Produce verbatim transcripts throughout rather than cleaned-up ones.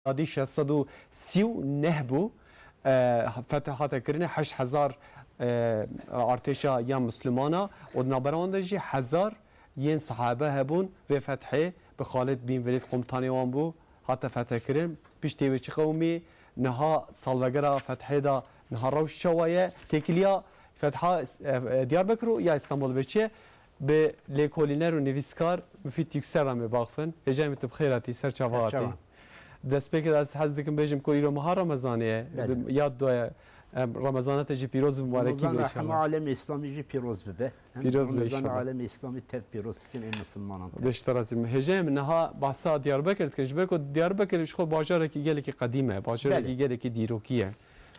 Hadî şeş sed û sî û neh bû. E, fetih hate kirinê heşt hezar, e, artêşa ya Mislimana û di navbera wan de jî hezar yên sahabe hebûn. Vê fethê bi Xalid bin Velîd komutanê wan bû, hate fetihkirin. Piştê wê çi qewimî, niha salvegera fethê de niha rewş çawa ye? Têkiliya fetha, e, e, Diyarbekir û ya Îstanbul ve çi ye? Bi lêkolîner û nivîskar Mufîd Yüksel re me baxifin. Hêjayê min, tu bi xêr hatî, ser çava hatî. Ser çava. Destpêkê de ez hez dikim bêjim ku îro meha Remezanê ye. Belê. Di-, yad doye, em, Remezana te jî pîroz, mubarekî Remezana bêjin hema inşallah. Alemê Îslamî jî pîroz bibe. Em Pîroz be Remezana inşallah. Alemê Îslamî tev pîroz dikin ên misilmanan tev. Dê ji te razî bim. Hêjayê min, niha behsa Diyarbekir dikin. Ji ber ku Diyarbekir ji xwe bajarekî gelekî qedîm e, bajarekî Belê. gelekî dîrokî ye.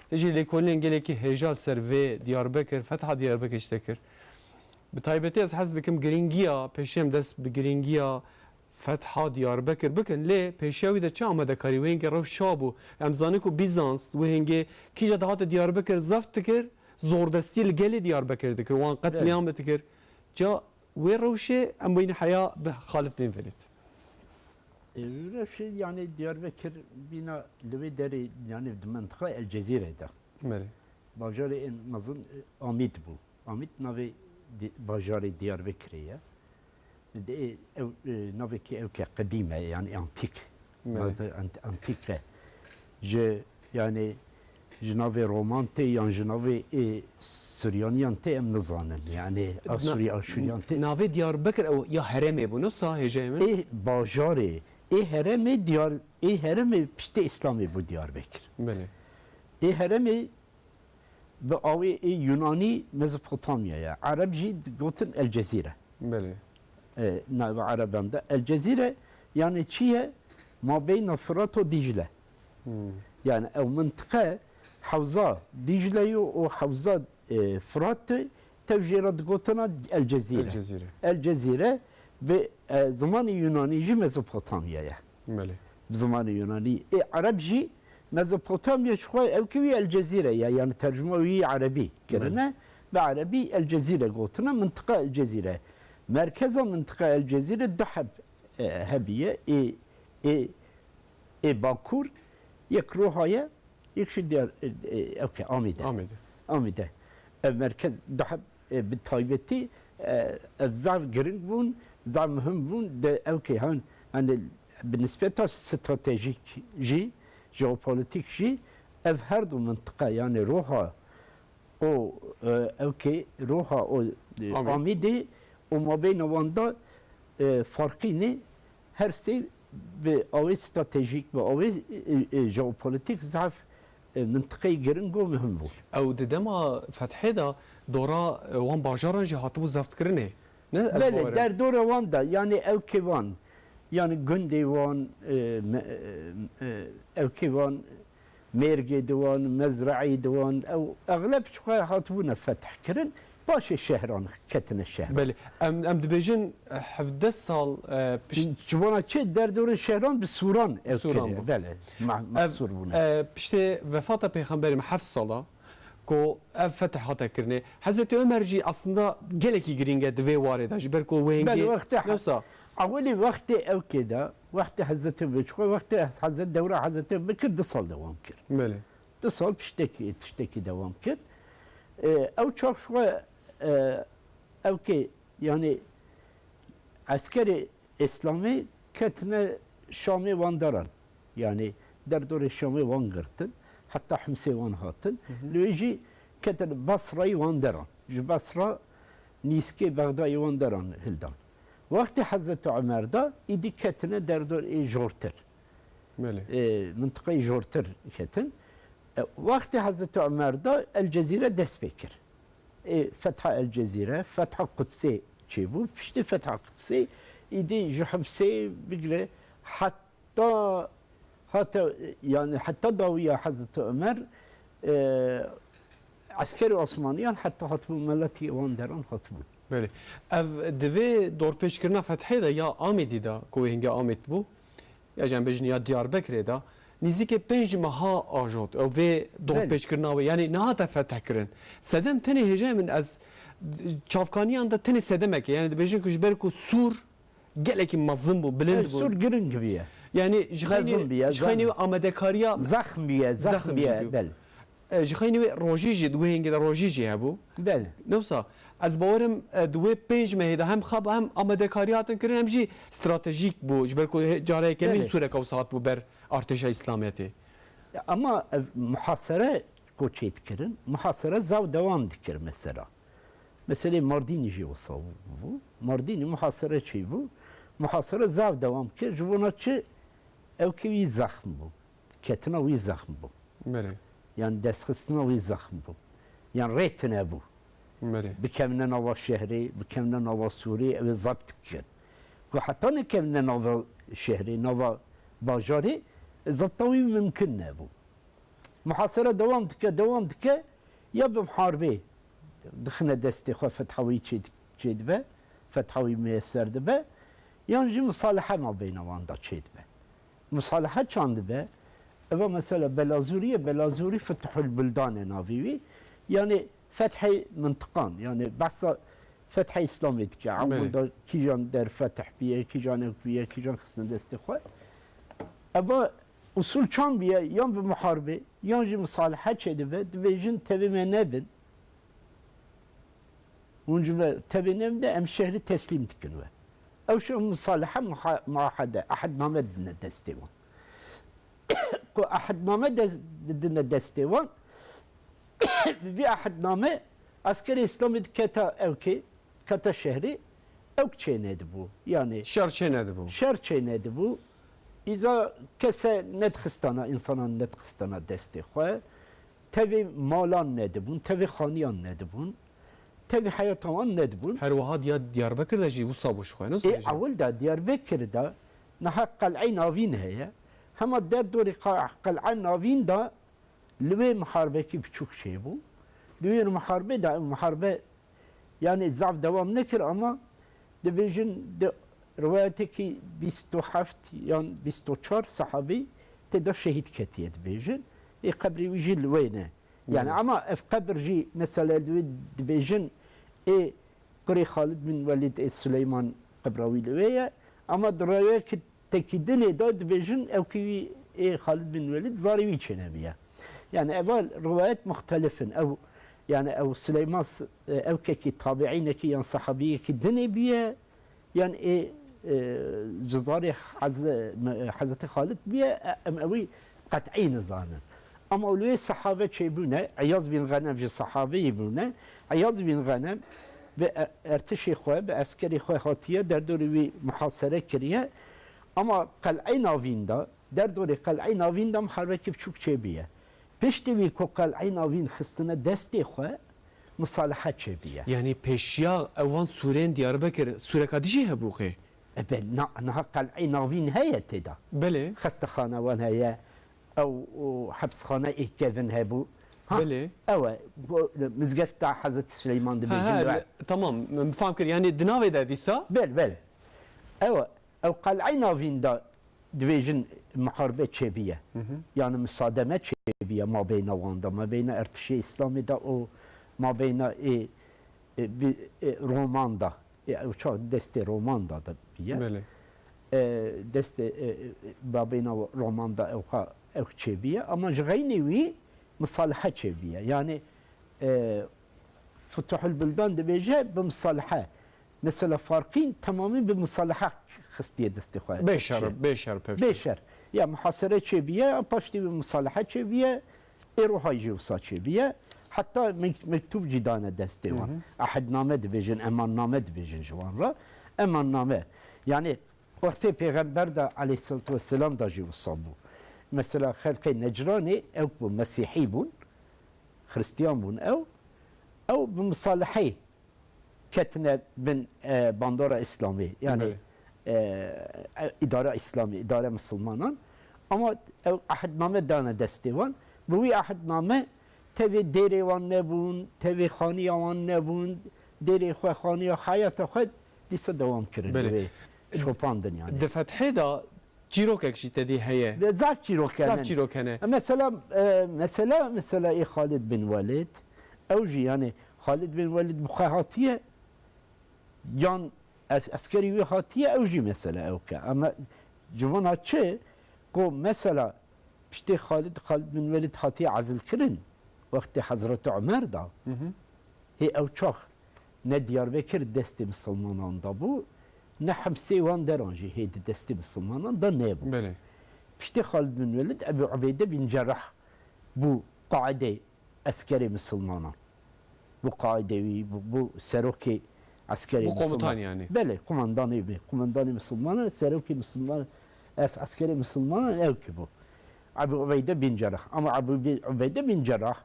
Te jî lêkolînên gelekî hêja li ser vê Diyarbekir, fetha Diyarbekir ji te kir. Bi taybetî ez hez dikim girîngiya, pêşî em dest bi girîngiya fetha Diyarbekir bikin, lê pêşiya wî de çi amadekarî, wê hingê rewş çawa bû? Em zanin ku Bîzans wê hingê kîja dihate Diyarbekir zeft dikir, zordestî li gelê Diyarbekir dikir, wan Evet. qetlîam dikir. Ca wê rewşê em bînin heya bi Xalid bin Velîd. E, rewşê, yani Diyarbekir bîna li wê derê, yani di mintiqa El Cezîre de. Belê. Bajarê ên mezin, e, Amîd bû. Amîd navê di-, bajarê Diyarbekirê ye. Di-, e, ew, e, navekî ewke qedîm e, yani antîk. Belê. Navê ant-, antîk e. Ji, yani, ji navê Roman tê yan ji navê, e, Suryaniyan tê em nizanin. Yani, Na-, Asûrî, Aşûriyan tê. Navê Diyarbekir ew ya herêmê bû, ne wisa hêjayê min? Ê bajarê, ê herêmê Diyar-, ê herêmê piştê Îslamê bû Diyarbekir. Belê. Ê herêmê bi awê ê Yunanî Mezopotamya ye. Ereb jî digotin El Cezîre. Belê. E, navê Ereban de El Cezîre, yani çi ye? Mabeyna Firat û Dîcle. Hmm. Yani ew mintiqe hewza Dîcle yo û hewza, e, Firat de, tev jê re digotina El Cezîre. El Cezîre. El Cezîre bi, e, zimanê Yunanî jî Mezopotamya ye. Belê. Bi zimanê Yunanî. Ê Ereb jî Mezopotamya ji xwe ew kevî El Cezîre ye, yani tercuma wî erebî kirine. Belê. Bi erebî El Cezîre gotine, mintiqa El Cezîre. Merkeza mintiqa El Cezîre du heb, e, hebî ye. Ê, ê, ê Bakur, yek Roha ye, yek jî Diyar, e, e, ew ke Amîd e. Amîd e. Amîd e. Ev merkez du heb, e, bi taybetî, e, ev zaf giring bûn, zaf muhim bûn. De ew ke han, hani bi nisbeta stratejîk jî, jeopolitîk jî, ev her du mintiqa, yani Roha û, e, ew ke Roha û, e, Amîd. Amîdê û mabeyna wan de, e, farqî ne, her sê bi awê stratejîk, bi awê, e, e, jeopolitîk zaf, e, mintiqeyê giring û muhim bû. Ew di dema fethê de dora, e, wan bajaran jî hatibû zeftkirinê. Ne, ez Belê, bawer im. Derdora wan de, yani ew ke wan, yani gundê wan, e, me-, e, e, ew ke wan, mêrgê di wan, mezreî di wan, ew exleb ji xwe hatibûne fetihkirin, paşê şehran ketine şehran. Belê. Em, em dibêjin, e, hevdeh sal, e, pişt- Ji wana çi derdorê şehran bi sûran ew Sûran kiriye. bû. Belê. Meh-, Ev, mehsûr bûne. e, piştê vefata Pêxemberê me heft sala ku ev fetih hate kirinê. Hezretî Omer jî aslında gelekî girîng e di vê warê de. Ji ber ku wê Belê, hingê wextê he-, wisa. Ewilî wextê ew kê de, wextê Hezretî Omer, çi xwe wextê Hezret-, dewra Hezretî Omer kir, du sal dewam kir. Belê. Du sal piştekî, tiştekî dewam kir. E, ew çax ji xwe, e, ew kê, yani eskerê Îslamê ketine Şamê wan deran. Yani derdorê Şamê wan girtin, heta Himsê wan hatin. Hı hı. Li wê jî ketine Basrayê wan deran. Ji Basra nîskê Bexdayê wan deran hildan. Wextê Hezretî Omer de îdî ketine derdor ê jortir. Belê. E, mintiqeyê jortir ketin. E, wextê Hezretî Omer de El Cezîre dest pê kir. E, fetha El Cezîre, fetha Qudsê çêbû. Piştî fetha Qudsê, îdî ji Himsê bigire heta hate, yani heta dawiya Hezretî Omer, e, eskerê Osmaniyan heta hatibû meletî wan deran hatibû. Belê. Ev di vê dorpêçkirina fethê de ya Amêdî de, ku wê hingê Amêd bû, ya jî em bêjin ya Diyarbekirê de, nîzîkê pênc meha ajot. Ew vê Belê. dorpêçkirina wê, yani nehate fetihkirin. Sedem tenê hêjayê min ez çavkaniyan de tenê sedemek e. Yani dibêjin ku ji ber ku Sûr gelekî mezin bû, bilind bû. Sur giring bûye. Yanî ji xeynî, mezin bûye, ji xeynî wê amadekariya zexm bûye, zexm bûye, belê. E, ji xeynî wê rojî jî, di wê hingê de rojî jî hebû. Belê. Ne wisa, ez bawerim, e, di wê pênc mehê de hem xab, hem amadekariya hatin kirin, hem jî stratejîk bû. Ji ber ku hê-, cara yekemîn Sûreka wisa hatibû ber artêşa Îslamiyetê. Ama ev muhasere ku çêdikirin, muhasere zav dewam dikir mesela. Meselê Mardînî jî wisa bû. Mardînî muhasere çêbû. Muhasere zav dewam kir. Ji bona çi? Ew kê wî zexm bû. Ketina wî zexm bû. Belê. Yan destxistina wî zexm bû. Yan rê tune bû. Belê. Bikevine nava şehrê, bikevine nava Sûrê, ew ê zebt bikin. Ku heta nekevine nava şehrê, nava bajarê, zebta wî mimkun nebû. Muhasere dewam dike, dewam dike, ya bi muharibê dixine destê xwe, fetha wî çê-, çêdibe, fetha wî miyeser dibe, yan jî misalehe mabeyna wan de çêdibe. Misalehe çand dibe, eva mesela Belazûrî ye, Belazûrî Fethul Buldan e navê wî, yanî fethê mintiqan, yanî behsa fethê Îslamê dike. Belê. Ewil de kîjan der fetih bûye, kîjan ew bûye, kîjan xistine destê xwe. Eva Usul çand bûye, yan bi muharibê, yan jî misalehe çêdibe, dibêjin tevê me nebin. Hûn ji me tevê nebin de em şehrî teslîm dikin we. Ew şehr misalehe muha-, muahede, ehedname didine destê wan. Ku ehedname de-, didine destê wan, bi vî ehedname eskerê Îslamê diketa ewkê, kete şehrê, ewk çênedibû. Yanî şer çênedibû. Şer çênedibû. Îza kese nedixistana, însanan nedixistana destê xwe. Tevê malan nedibûn, tevê xaniyan nedibûn. Tevê heyata wan nedibûn. Her wiha diya Diyarbekir de jî wisa bû ji xwe, ne wisa jî? Ê, ewil de Diyarbekir de niha qel'ê navîn heye. Hema derdorê qa-, qel'e navîn de Li wê muharebekî biçûk çêbû. Di wê muharibê de, ev muharibe, yanî zaf dewam nekir, ama dibêjin di riwayetekî bîst û heft yan bîst û çar sehabî tê de şehîd ketiye dibêjin. Ê qebrê wî jî li wê ne. Yanî, hmm, ama ev qebir jî mesela li wê dibêjin ê kurê Xalid bin Welîd ê Suleyman qebra wî li wê ye. Ama di rewayekî tekî dinê de dibêjin ewkê wî ê Xalid bin Welîd zarê wî çênebiye. Yani eva rivayet muxtelif in. Ew, yani ew Suleyman s-, e, ewkekî tabiînekî yan sehabiyekî dinê bûye, yan ê, e, ji zarê Heze-, me-, Hezretî Xalid bûye, e, em ewî qet'î nizanin. Ama li wê sehabe çêbûne, Eyaz bin Xenem ji sehabeyî bûne. Eyaz bin Xenem bi e-, ertişê xwe, bi eskerê xwe hatiye, derdorê wî muhasere kiriye. Ama Qel'ê Navîn de, derdorê Qel'ê Navîn de muharebekî biçûk çêbûye. Piştî wî ku Qel'ê Navîn xistine destê xwe, misalehe çêbûye. Yanî pêşiya ew van sûrên Diyarbekir, sûreka dijî hebû qê? E, be, na-, niha Qel'ê Navîn heye tê de. Belê. Xestexane wan heye, ew, û hepsxane ê kevin hebû. Ha, belê. Ew e, bu, mizgefta Hezretî Sileyman dibêjin. Ha, ha, we. Le-, tamam, min fam kir. Yanî di navê de dîsa? Belê, belê. Ew e, ew Qel'ê Navîn de dibêjin muharibe çêbûye. Hı hı. Yani musademe çêbûye mabeyna wan de, mabeyna ertişê Îslamê de û mabeyna ê, ê, bi, ê, Roman de. Ê, ew çax destê Roman de de bûye. Belê. E, destê, e, e, mabeyna Roman de ew xwe, ew çêbûye. Ama ji xeynî wî misalehe çêbûye. Yani, e, Futuhul Buldan dibêje bi misalehe. Mesela Farqîn temamî bi misalehe xistiye destê xwe. Bê şer, bê şer pevçe. Bê şer. Ya muhasere çêbûye, ya paştî bi misalehe çêbûye, ê rohay jî wisa çêbûye. Heta mek-, mektûb jî dane destê wan. Hı hı. Ehedname dibêjin, emanname dibêjin ji wan re. Emanname. Yani wextê Pêxember de aleyhissalatu vesselam de jî wisa bû. Mesela xelkê Necranê ew bû, Mesîhî bûn, Xristiyan bûn ew. Ew bi misaliheyê ketine bin, e, bandora Îslamê. Yani, belê, e, e, îdara Îslamê, îdare misilmanan. Ama ew ehdname dane destê wan. Bi wî ehdname tevê dêrê wan nebûn, tevê xaniya wan nebûn, dêrê xwe, xaniya heyata xwe dîsa dewam kirin. Belê. Wê şopandin yani. Di fethê de çîrokek jî tedî heye. Ve zaf çîrok hene. Zaf çîrok hene. E, mesela, e, mesela, mesela ê Xalid bin Welid, ew jî yani Xalid bin Welid bi xwe hatiye, yan Es-, eskerî wî hatiye, ew jî mesele ew ke. Ama civana çi? Ku mesela piştê Xalid, Xalid bin Welîd hatiye ezilkirin, wextê Hezreti Omer da, Hı hı. hê ew çax ne Diyarbekir destê misilmanan da bû, ne Himsê wan deran jî hê di destê misilmanan da nebû. Belê. Piştê Xalid bin Welîd, Ebu Ubeyde bin Cerrah bû qaîdê eskerê misilmanan. Bû qaîdê wî, bû, bû serokê eskerê Bû misilman. komutan yani. Belê, kumandanê wî, kumandanê misilmanan, serokê misilman, es-, eskerê misilmanan ew ki bû. Ebu Ubeyde bin Cerrah. Ama Ebu Bi-, Ubeyde bin Cerrah,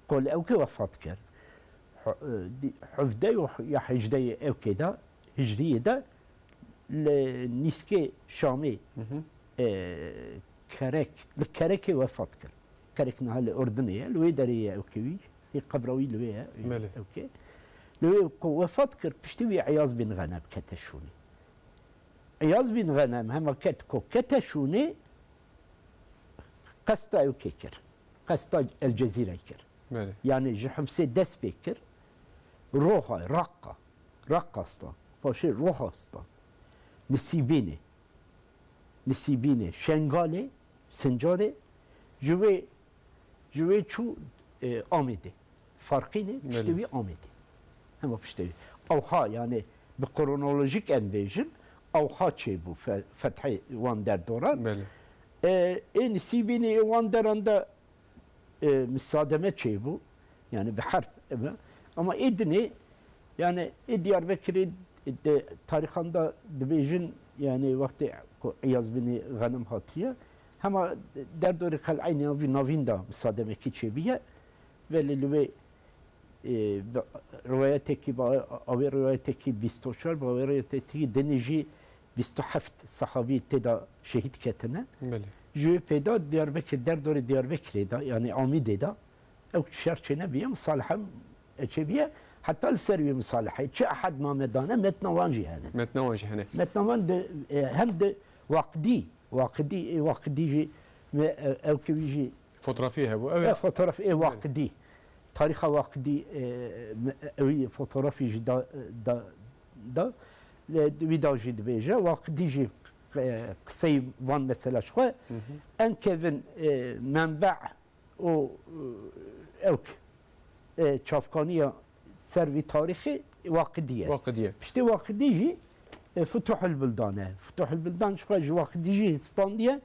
kol ew ki wefat kir. Hu-, e, di-, hevdeh û ya hejdeh ew ki de, Hicriyê de, li nîskê Şamê, Hı hı. e, Kerek, li Kerekê wefat kir. Kerek niha li Urdunê ye, li wê derê ye ew ke wî, hê qebra wî li wê ye, Belê. ew ke. Li wê ku wefat kir, piştî wî Eyaz bin Xenem kete şûnê. Eyaz bin Xenem hema ket ku kete şûnê, qesta ew kê kir. Qesta El Cezîre kir. Belê. Yani ji Himsê dest pê kir, Rohay, Raqqa, Raqqa stan, paşê Roha stan, Nisîbînê, Nisîbînê, Şengalê, Sincarê, ji wê, ji wê çû, e, Amêdê. Farqînê, piştê Belê. wî Amêdê. Hema piştê wî. Ewha, yani bi kronolojik em bêjin, ewha çêbû fe-, fethê wan derdoran. Belê. E, ê Nisîbînê ê wan deran de e, misademe çêbû, yani bi herf, e, ama ê dinê, yani ê Diyarbekirê de tarîxan de dibêjin, yani wextê ku Eyaz binê Xenim hatiye, hema derdorê qel'eynê vî navîn de misademekî çêbûye, belê li wê, e, bi riwayetekî, bi awê riwayetekî bîst û çar, bi awê riwayetekî dinê jî bîst û heft sehabî tê de şehîd ketine. Belê. Ji wê pê de Diyarbekir, derdorê Diyarbekirê de, yani Amîdê de, ew şer çênebiye, misalihe çêbiye. Heta li ser wê misalihê çi ehad name dane, metna wan jî hene. Metna wan jî hene. Metna wan de, e, hem de Waqdî, Waqdî, ê Waqdî jî me, e, ew kevî jî Fotografiyê hebû. Ew e, ê fotoğraf ê Waqdî. Tarîxa Waqdî, e, me, ew ê fotografî jî da, da, da. E, wî da jî dibêje. Waqdî jî, e, qisey van mesela ji xwe. Hı hı. En kevin, e, menbe û, e, ewk, e, çavkaniya ser vî tarîxê Waqidî ye. Waqidî ye. Piştî Waqidî jî, e, Futuhul Bildan e. Futuhul Bildan ji xwe ji Waqidî jî standiye,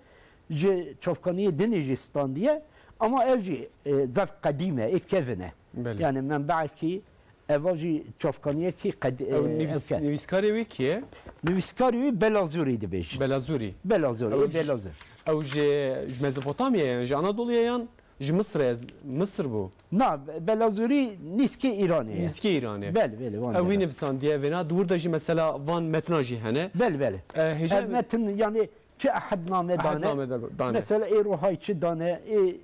ji çavkaniyê dinê jî standiye. Ama ev jî, e, zeft qedîm e, ê kevin e. Belê. Yani menbeekî, eva jî çavkaniyekî qed-, e, Ew nivîs-, ewk e. Nivîskarê wî kî ye? Nivîskarê wî Belazûrî dibêjin. Belazûrî. Belazûrî, Ew ê ji, Belazûr. ew ji, ji Mezopotamyayê ye, ji Anadoluyê ye yan? Ji Misirê, ez, Misir bû. Na, Be-, Belazûrî nîskê Îranê ye. Nîskê Îranê. Belê, belê, wan Ew wî dere. nivisandiye vêna, di wir de jî mesela van metna jî hene. Belê, belê. E, hêja Ev metin, yani, çi ehedname dane. Ehedname de-, dane. Mesela ê Rohay çi dane, ê,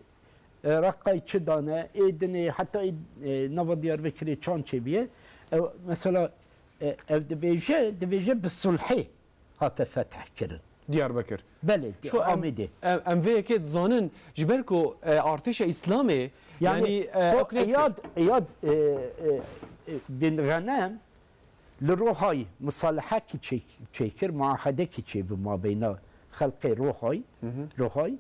e, Reqay çi dane, ê dinê, heta ê, e, nava Diyarbekirê çan çêbiye. Ew, mesela, e, ev dibêje, dibêje bi sulhê hate fetih kirin. Diyarbekir. Belê, Şu em, Amêdê. em, em vê yekê dizanin, ji ber ku, e, artêşa Îslamê, Yani, yanî, e, ko-, ew ne Îyad, Îyad, e, e, e, bin Ghenem li Rohay misalehekî çê-, çêkir, muahedekî çêbû mabeyna xelqê Rohay, Hı hı. Rohay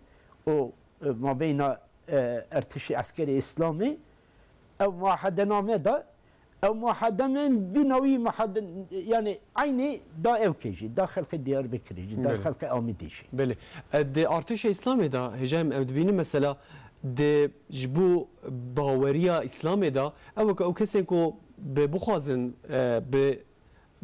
û, e, mabeyna, e, ertişî eskerê Îslamê. Ew muahedename de Ew muhedeme bîna wî muhede-, yani eynî da ewkê jî, da xelkê Diyarbekirê jî, da Belê. xelkê Amîdê jî. Belê. E, di artêşa Îslamê de, hêja em, em dibînin mesela di ji bo baweriya Îslamê de, ew weke ew kesên ku bi bixwazin, e, bi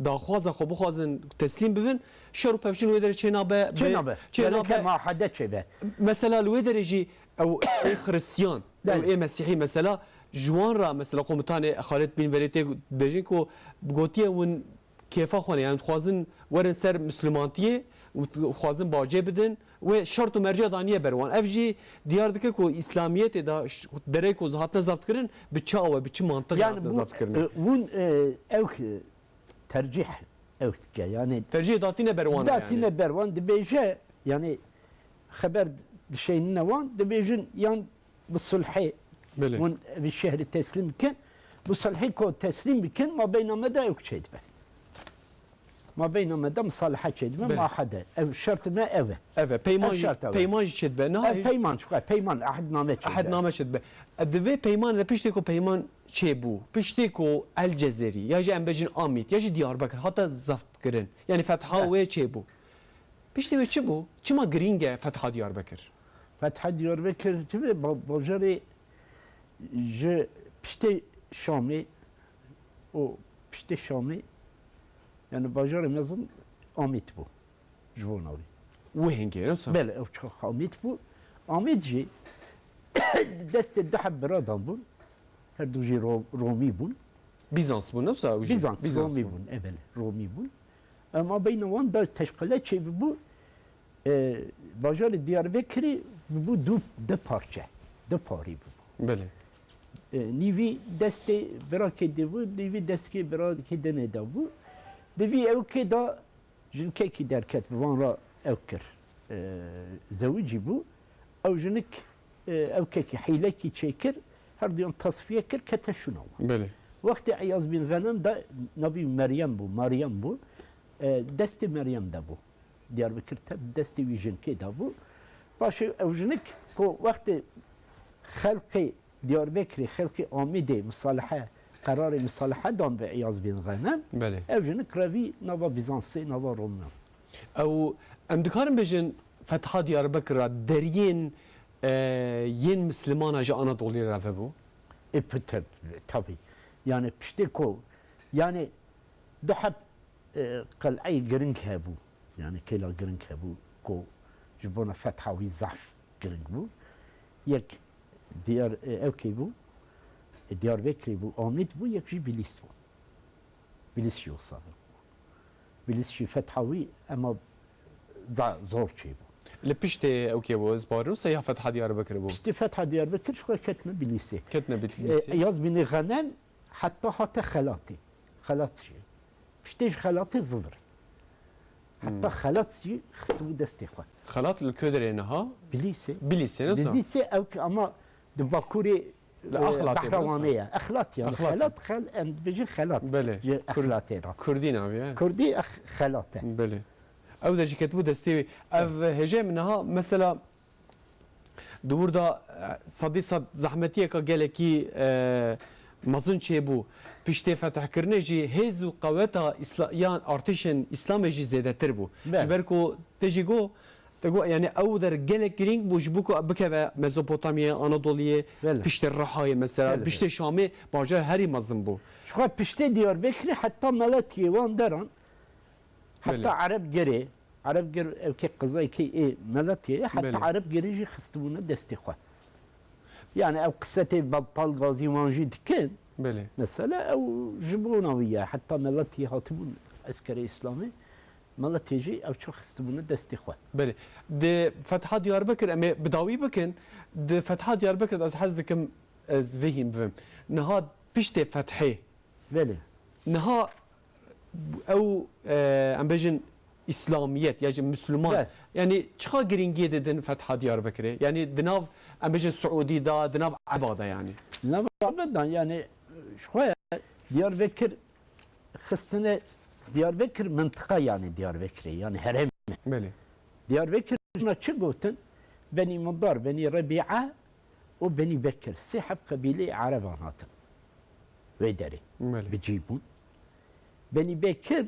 daxwaza xwe bixwazin teslîm bibin, şer û pevçûn wê derê çênabe, bi-, Çênabe. çênabe. Gereke muahede çêbe. Mesela li wê derê jî ew ê Xristiyan, Belê. ew ê Mesîhî mesela, ji wan re mesela komutanê Xalid bin Velîd tê bêjin ku gotiye hûn kêfa xwe ne, yani dixwazin werin ser Mislimantiyê û dixwazin bacê bidin, wê şert û merca daniye ber wan. Ev jî diyar dike ku Îslamiyetê de ş-, derê ku hatine zeft kirin, bi çi awe, bi çi mantiqê Yani hatine bu, zeft kirin. e, hûn, e, ew ki tercih ew dike. Yani Tercihê datîne ber wan e datîne yani. ber wan dibêje, yani xeber dişeynine wan, dibêjin yan bi sulhê Belê. hûn vî şehrî teslîm bikin. Bi sulhê ku teslîm bikin, ma beyna me de ew çê dibe. Ma beyna me de misalehe çêdibe, Belê. muahede. Ev şertê me ev e. Ev e, peyman Ev jî, şert ev e. peyman jî çêdibe. Niha Ev peyman çiqe, peyman, ehdname çêdibe. Ehdname çêdibe. E, divê peyman, li piştê ku peyman çêbû, piştê ku El Cezêrî, ya jî em bêjin Amîd, ya jî Diyarbekir hate zeftkirin. Yani fetha Heh. wê çêbû. Piştê wê çi bû? Çima girîng e fetha Diyarbekir? Fetha Diyarbekir, çi be, ba-, bajarê ji piştê Şamê û piştê Şamê, yani bajarê mezin Amîd bû ji bo navê. Wê hingê, ne wisa? Belê, ew çax Amîd bû. Amîd jî destê du heb biradan bûn. Her du jî Ro-, Romî bûn. Bîzans bûn, ne wisa? Ew jî Bîzans, Bîzans Romî bûn. bûn, e, belê, Romî bûn. Ema beyna wan da teşqile çêbû, e, bajarê Diyarbekirî bû du, du parçe, du parî bû. Belê. E, nîvî destê birakê dê bû, nîvî destê birakê dinê de bû. Divî ew kê da jinkekî derket, bi van re ew kir, e, zewicî bû. Ew jinik, e, ew kekî hîlekî çêkir, her duyan tasfiye kir, kete şûna wan. Belê. Wextê Eyaz bin Xenem de navî Meryem bû, Meryem bû, e, destê Meryem de bû. Diyarbekir tev destê wî jinkê de bû. Paşê ew jinik ku wextê xelkê Diyarbekirê, xelkê Amîdê misalehe, qerarê misalehe dan bi Eyaz bin Xenem, Belê. ev jinik revî nava Bîzansê, nava Romiyan. Ew, em dikarin bêjin fetha Diyarbekir ra deriyên, e, yên Mislimana ji Anadoliyê re vebû? E, pite, tabî. Yani piştê ku, yani du heb, e, qel'eyê giring hebû. Yani kêla giring hebû ku ji bona fetha wî zehf giring bû. Yek Diyar, e, ew kê bû? E, Diyarbekirê bû, Amîd bû, yek jî Bilîs bû. Bilîs jî wisa bû. Bilîs jî fetha wî ema za-, zor çêbû. Li piştê ew kê bû, ez bawer wisa ya fetha Diyarbekir bû? Piştî fetha Diyarbekir ji xwe ketine Bilîsê. Ketine Bilîsê. E, Eyaz bin Xenem heta hate Xelatê. Xelat jî. Piştê ji Xelatê zivirî. Heta Hmm. Xelat jî xistibû destê xwe. Xelat li ku derê niha? Bilîsê. Bilîsê, ne wisa? Bilîsê ew ki ama di bakurê, Li e, Exlatê, Behrewanê ne wisa? ye. Exlat yani. Exlat. Xelat, xel, em dibêjin Xelat. Belê. Ji Kurd-, Exlatê re. Kurdî navê ye. Kurdî ex-, Xelat e. Belê. Ew de jî ketibû destê wê. Ev hêjayê min niha mesela Di wir de, e, sedî sed zehmetiyeka gelekî, e, mezin çêbû. Piştê fetihkirinê jî hêz û qeweta Îsla-, yan artêşên Îslamê jî zêdetir bû. Belê. Ji ber ku te jî got, te got, yani ew der gelek girîng bû ji bo ku bikeve Mezopotamyayê, Anadoliyê, Belê. piştê Rihayê mesela, Belê, piştê belê. Şamê bajar herî mezin bû. Ji xwe piştê Diyarbekirê heta Meletiyê wan deran, heta Belê. Erebgirê, Erebgir ew kê qizayekî ê Meletiyê ye, heta Belê. Erebgirê jî xistibûne destê xwe. Yani ew qisetê Battal Gazî wan jî dikin. Belê. Mesela ew ji bona wî ye. Heta Meletiyê hatibûn eskerê Îslamê. Meletiyê jî ew çax xistibûne destê xwe. Belê. Di fetha Diyarbekir em ê bi dawî bikin. Di fetha Diyarbekir de ez hez dikim ez vê hîn bivim. Niha piştê fethê Belê. Niha ew, e, em bêjin Îslamiyet ya jî Misliman, Be. yani çiqa girîngiyê didin fetha Diyarbekirê? Yani di nav, em bêjin Siûdî de, di nav Ereba de yani. Di nav Ereba de yani ji xwe Diyarbekir xistine, Diyarbekir mintiqa yani Diyarbekirê yani herêm. Belê. Diyarbekir jina çi gotin? Benî Mudar, Benî Rebîa û Benî Bekir. Sê heb qebîleyê Ereban hatin. Wê derê Belê. bi cî bûn. Benî Bekir,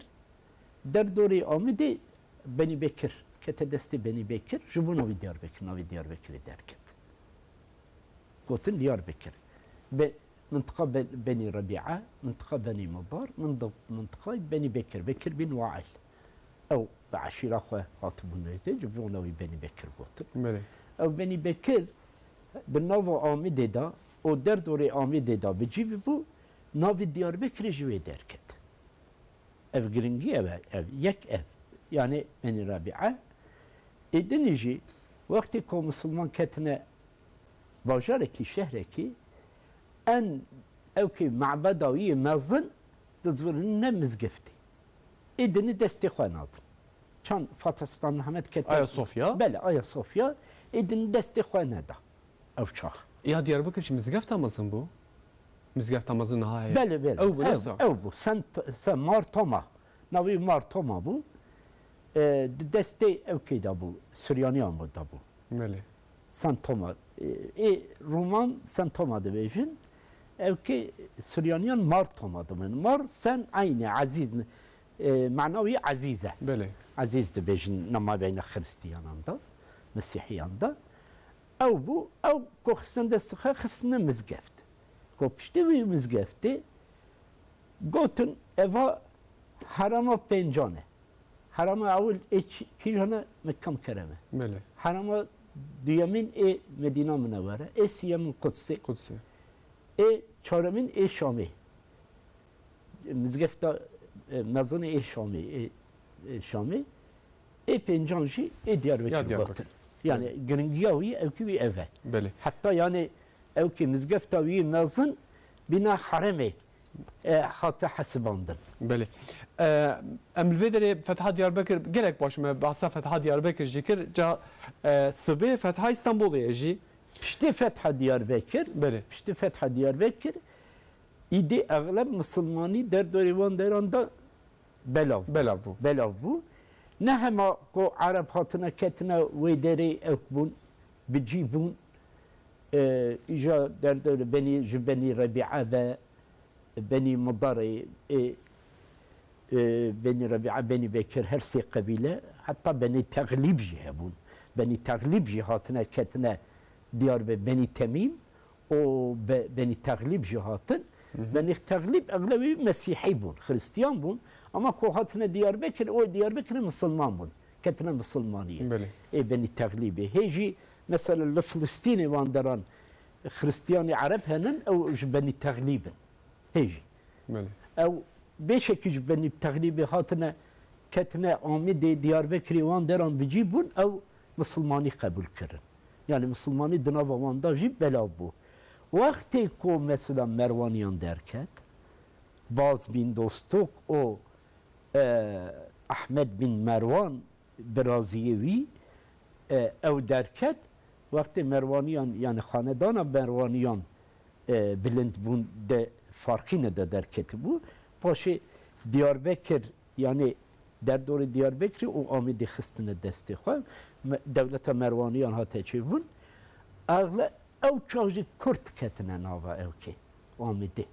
derdorê Amidê Benî Bekir kete destê Benî Bekir, ji bo navê Diyarbekir, navê Diyarbekirê derket. Gotin Diyarbekir. Be-, mintiqa Be-, Benî Rebîa, mintiqa Benî Mudar, mintiq-, mintiqayê Benî Bekir, Bekir bin Wail. Ew bi eşîra xwe hatibûn wê tê, ji bo navê Benî Bekir gotin. Belê. Ew Benî Bekir di nava Amidê de û derdorê Amidê de bi cî bûbû, navê Diyarbekirê ji wê derket. Ev giringî ev e, ev, yek ev. Yani Benî Rebîe. Ê dinî jî wextê ku misilman ketine bajarekî, şehrekî, en ewkê mebeda wî yê mezin dizvirîne mizgiftê. Ê dinî destê xwe nadin. Çand Fatih Sultan Mehmed kete Ayasofya? Belê, Ayasofya. Ê dinî destê xwe neda. Ew çax. Ya Diyarbekir jî mizgefta mezin bû? Mizgefta mezin niha heye. Belê, belê. Ew bû, Ew, wisa? ew bû. Sen, sen Mar Toma. Navê Mar Toma bû. E, di destê ew kê de bû, Suryaniyan bû de bû. Belê. Sent Toma. E, ê Roman Sent Toma dibêjin. Ew kê Suryaniyan Mar Toma dibin. Mar sen eynî, ezîz, e, mana wî ezîz e. Belê. Ezîz dibêjin nama beyna Xristiyanan de, Mesîhiyan de. Ew bû, ew ku xistin dest xwe xistine mizgeft. Ku piştî wî mizgeftê gotin, eva herema pêncan e. Herema ewil ê çi-, kîjan e? Mekka Mukerreme. Belê. Herema duyemîn ê Medîna Munewwere, ê siyemîn Qudsê. Qudsê. Ê çaremîn ê Şamê. Mizgefta, e, mezinê ê Şamê, ê, ê Şamê. Ê pêncan jî ê Diyarbekir. Ya Diyarbekir. Gotin. Yani giringiya wî ewkî wî ev e. Belê. Heta yani ewkî mizgefta wî mezin bîna heremê, e, hate hesibandin. Belê. E, em li vê derê Fetha Diyarbekir gelek baş me behsa Fetha Diyarbekir jî kir. Ca, e, sibê Fetha Îstanbulê ye jî. Piştî Fetha Diyarbekir, Belê. Piştî Fetha Diyarbekir, îdî exleb misilmanî derdorê wan deran de belav bû. Belav bû. Belav bû. Ne hema ku Ereb hatine ketine wê derê ewk bûn, bi cî bûn. E, îja derdorê benî, ji Benî Rebîe ve, Benî Mudarê, e, e, Benî Rebîe, Benî Bekir, her sê qebîle, heta Benî Texlîb jî hebûn. Benî Texlîb jî hatine ketine diyar be Benî Temîm û Be-, Benî Texlîb jî hatin. Hı hı. Benî Texlîb eglebî Mesîhî bûn, Xristiyan bûn. Ama ku hatine Diyarbekir, o Diyarbekirê misilman bûn. Ketine misilmaniyê. Belê. Ê Benî Texlîbê. Hê jî mesela li Filistînê wan deran Xristiyanê Ereb henin, ew ji Benî Texlîb in. Hê jî. Belê. Ew bêşekî ji Benî Texlîbê hatine, ketine Amêdê, Diyarbekirê wan deran bi cî bûn, ew misilmanî qebûl kirin. Yani misilmanî di nava wan de jî belav bû. Wextê ku mesela Merwaniyan derket, Baz bin Dostok û, e, Ahmed bin Merwan biraziyê wî, e, ew derket, wextê Merwaniyan, yani xanedana Merwaniyan, e, bilind bûn de farqîne de derketibû. Paşê Diyarbekir, yani derdorê Diyarbekirê û Amêdê xistine destê xwe. Me-, dewleta Merwaniyan hate çêbûn. Egle ew çax jî Kurd ketine nava ewkê. Amêdê.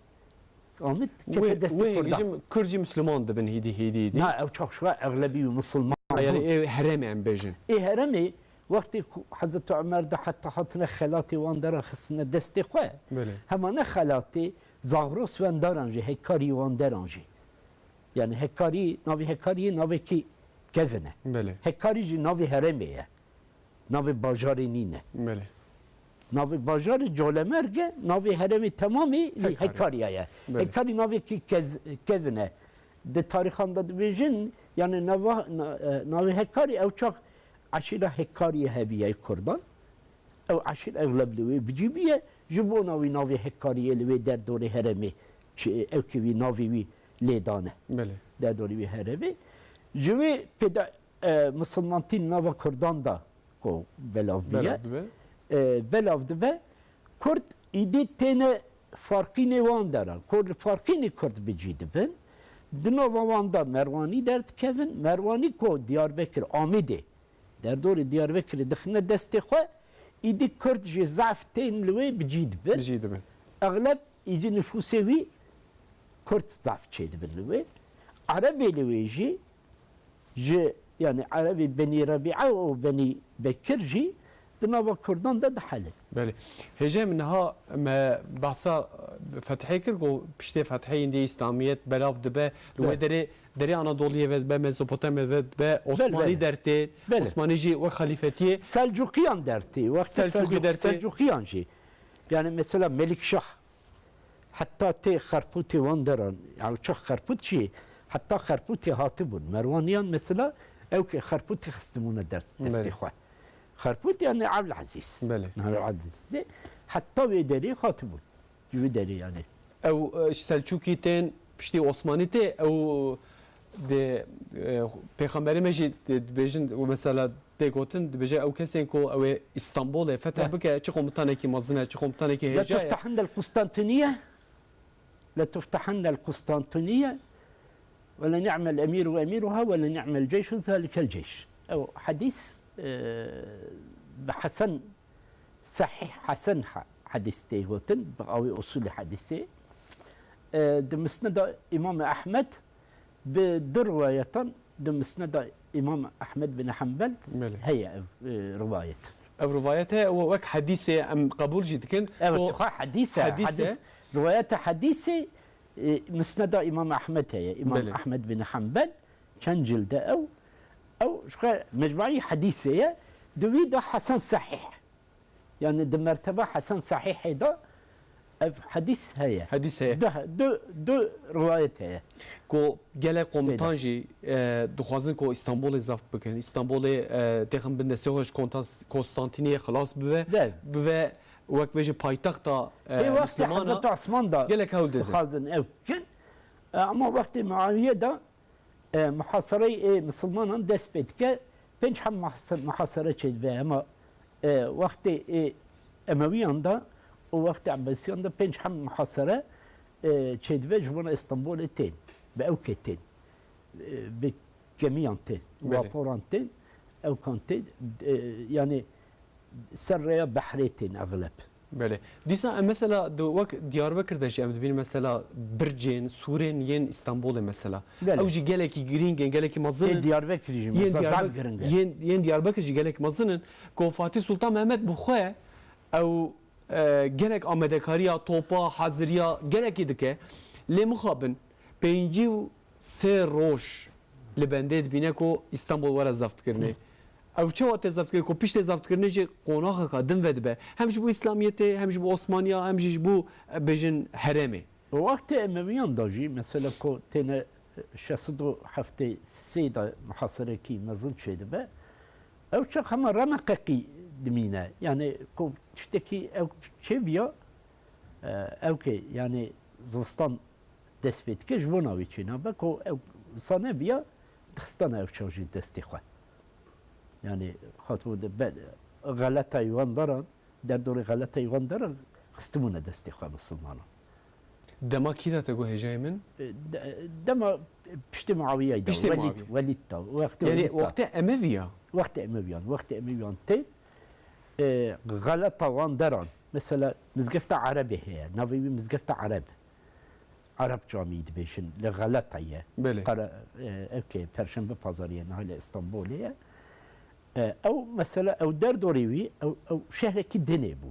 Amêd kete Wê, destê wê Kurdan. Hêjim Kurd jî Misliman dibin hêdî, hêdî, hêdî. Na, ew çax şuwa eglebî û Misilman Ha, yani bûn. Ê heremê em bêjin. Ê heremê, wextê ku Hezreti Ömer de heta hatine xelatê wan deran xistine destê xwe. Belê. Hema ne xelatê, Zagros wan deran jî, Hekarî wan deran jî. Yani Hekarî, navê Hekariyê navekî kevin e. Belê. Hekarî jî navê heremê ye. Navê bajarê nîne. Belê. Navê bajarê Colemerg e, navê herêmê temamî Hekarî. Hekariya ye. Belê. Hekarî navekî kez-, kevin e. Di tarîxan de dibêjin, yani nava-, na-, e, navê Hekarî ew çax eşîra Hekariyê hebiye Kurdan. Ew eşîr egleb li wê bicî bûye, ji bona wî navê Hekariyê li wê derdorê herêmê çi-, ew ki wî navê wî lê dane. Belê. Derdorê wî herêmê. Ji wê pêda e, misilmantî nava Kurdan de ku belav bûye. Belav dibe. E, belav dibe. Kurd îdî têne farqînê wan deran. Ku li farqînê Kurd bi cî dibin. Di nava wan de Merwanî derdikevin. Merwanî ku Diyarbekir, Amêdê, derdorê Diyarbekirê dixine destê xwe, îdî Kurd jî zaf tên li wê bi cî dibin. Bi cî dibin. Exleb îzî nifûsê wî Kurd zaf çêdibin li wê. Erebê li wê jî, ji, yani Erebê Benî Rebîe û Benî Bekir jî di nava Kurdan de dihelin. Belê. Hêjê min niha me behsa fethê kir ku piştê fethê îndî îslamiyet belav dibe, li wê Belê. derê, derê Anadoliyê ve dibe, Mezopotamya ve dibe, Belê, Osmanî belê. dertê, Belê. Osmanî jî wek xalîfetiyê. Selcukiyan dertê, wextê Selçukî Selcuk-, dertê. Selcukiyan jî. Yani mesela Melikşah Heta tê Xerpûtê wan deran, yani çax Xerpût çi? Heta Xerpûtê hatibûn. Merwaniyan mesela ew ke Xerpûtê xistibûne dest-, destê Belê. xwe. Xerpût yani Evlezîz. Belê. Evlezîzê. Heta wê derê hatibûn. Ji wê derê yani. Ew, e, Selçukî tên, piştî Osmanî tê, ew dê, e, pêxemberê me jî dê dibêjin, û mesela Tê gotin, dibêje ew kesên ku ew ê Îstanbulê feteh Ya. bike, çi komutanekî mezin e, çi komutanekî hêja ye. لتفتحن القسطنطينية، لتفتحن القسطنطينية، Ve le ni'mel emîru emiruha ve le ni'mel ceyşu zalikel ceyş. Ew hedîs, e, bi hesen, sehîh hesen ha-, hedîs tê gotin, bi awê usulê hedîsê. E, di Musneda Îmam Ehmed bi du riwayetan di Musneda Îmam Ehmed bin Hanbel Belê. Heye ev, e, riwayet. Ev rivayet heye û wek hedîsê em qebûl jî dikin. Evet, O xwe hedîs e, hedîs e. Hedîs, rivayeta hedîsê, e, Musneda Îmam Ehmed heye. Îmam Belê. Ehmed bin Hanbel, çend cild e ew? Ew ji xwe mecmuî hedîsê ye. Di wî de hesen sehîh. Yani di merteba hesen sehîhê de ev hedîs heye. Hedîs heye. Du, du, du rivayet heye. Ku gelek komutan Têde. jî, e, dixwazin ku Îstanbulê zeft bikin. Îstanbulê, e, têxin bin destê xwe ji Kontas-, Konstantîniyê xilas bibe. Bel. Bibe wek bêje paytexta, e, Hê wextê Mislimana. Hezreti Osman da Gelek hewl didin. dixwazin ew bikin. E, ama wextê Muawiye de E, muhasareyê ê misilmanan dest pê dike, pênc heb muhasa-, muhasere çêdibe. Hema, e, wextê ê Emewiyan de û wextê Ebasiyan de pênc heb muhasere, e, çêdibe, ji bona Stenbolê tên. Bi ewkê tên. E, bi gemiyan tên. Belê. Waporan tên. Ewkan tên. E, yani ser rêya behrê tên exleb. Belê. Dîsa em mesela di wek Diyarbekir de jî em dibînin mesela bircên, sûrên yên Îstanbulê mesela. Belê. Ew jî gelekî girîng in, gelekî mezin in. Ê Diyarbekirî jî Yên mesela zaf Diyarbe-, girîng e. yên, yên Diyarbekir jî gelek mezin in. Ku Fatih Sultan Mehmet bi xwe ew, e, gelek amadekariya, topa, haziriya gelekî dike. Lê mixabin pêncî û sê roj li bendê dibîne ku Îstanbul were zeft kirinê. Hı. Ew çawa tê zeft kirin ku piştê zeft kirinê jî qonaxeka din vedibe? Hem ji bo Îslamiyetê, hem ji bo Osmaniya, hem jî ji bo, e, bêjin herêmê. Wextê Emewiyan de jî, mesela ku têne şeş sed û heftê sê de muhaserekî mezin çêdibe, ew çax hema remeqekî dimîne. Yani ku tiştekî ew çêbiya, e, ew ke yani zivistan dest pê dike, ji bona wî çênabe, ku ew wisa nebiya, dixistana ew çax jî destê xwe. Yani, hatibû de be-, xeletayî wan deran, derdorê xeletayî wan deran, xistibûne destê xwe misilmanan. Dema kî de te got hêjayê min? E, de-, dema piştî Muawiyeyê de, Piştî Welîd, Muawiye. Welîd de, wextê Yani, Welîd de. wextê Emeviya? Wextê Emeviyan, wextê Emeviyan tê, e, xeleta wan deran. Mesela, Mizgefta Erebê heye, navê wî Mizgefta Ereb. Arap Camii dibêjin, li Xeleta ye. Belê. Qara-, e, ev ke Perşembe Pazarı ye, niha li Stenbolê ye. E, ew mesela, ew derdorê wî, ew, ew şehrekî dinê bû.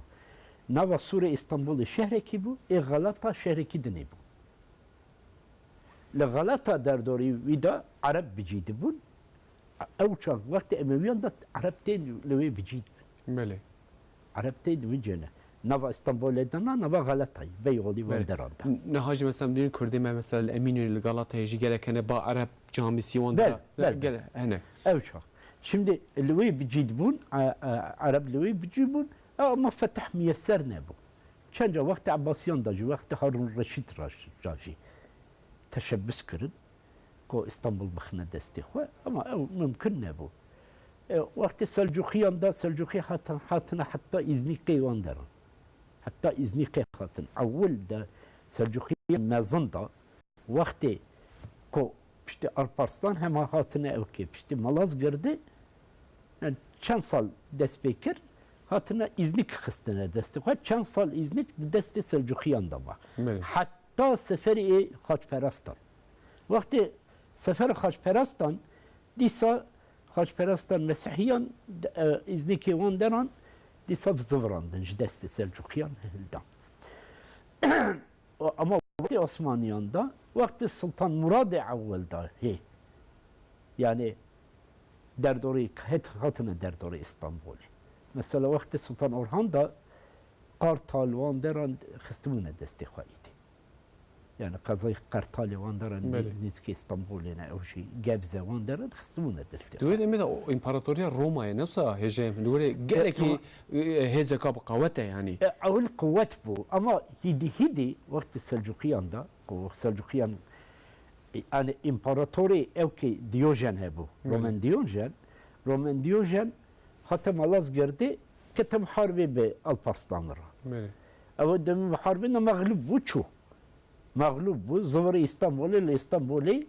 Nava Sûrê Stenbolê şehrekî bû, ê Xeleta şehrekî dinê bû. Li Xeleta derdorê wî de Ereb bi cî dibûn. Ew çax wextê Emewiyan de Ereb tên li wê bi cî dibin. Belê. Ereb tên wî cêne. Nava Stenbolê de na, nava Xeletayê. Bey olî wan Belê. deran de. N-, niha jî mesela dînin Kurdê me mesela li Eminönü li Galatayê jî gelek hene ba Ereb camisî wan Bel, de bel, bel. gele hene. Ew çax. Şimdi li wê bi cî dibûn, e, e, Ereb li wê bi cî bûn, e, ama fetih miyeser nebû. Çend ca wextê Ebasiyan de jî, wextê Harun Reşîd ra jî, ra jî teşebbüs kirin. ku Îstanbul bixine destê xwe, ama ew mimkin nebû. E, wextê Selcuqiyan de, Selcuqî hatin, hatine heta Îznîqê wan deran. Heta Îznîqê hatin. Ewil de Selcuqiyên mezin de, wextê ku piştî Alparslan hema hatine ewkê, piştî Malazgirdê, yani çend sal dest pê kir, hatine Îznîk xistine destê xwe. Çend sal Îznîk di destê Selcuqiyan de ma. Belê. Heta seferê ê xaçperastan. Wextê sefer xaçperastan, dîsa xaçperastan Mesîhiyan, e, Îznikê wan deran, dîsa zivirandin ji destê Selcuqiyan hildan. O, ama wextê Osmaniyan da, wextê Sultan Muradê Ewwel da hê. Yani derdorê het-, hatine derdorê Îstanbulê. Mesela wextê Sultan Orhan da Qartal wan deran xistibûne destê xwe îdî. Yani qezayê Qertalê wan deran Belê. nêzîkê Stenbolê ne, ew jî Gebze wan deran xistibûne destê Di wê xwe. demê de o împaratoriya Romaya ne wisa hêjayê min. Di wê E, gelekî, Roma- e, hêzeka bi qewet e yani. E, ewil quwet bû, ama hîdî hîdî wextê Selcuqiyan da, ku Selcuqiyan, e, yani împaratorê ewkê Diyojen hebû. Belê. Roman Diyojen, Roman Diyojen hate Malazgirdê, kete muharibê bi Alparslan re. Belê. Ew demê muharibê ne mexlûb bû, çû. Mexlûb bû, zivirê Îstanbulê, li Îstanbulê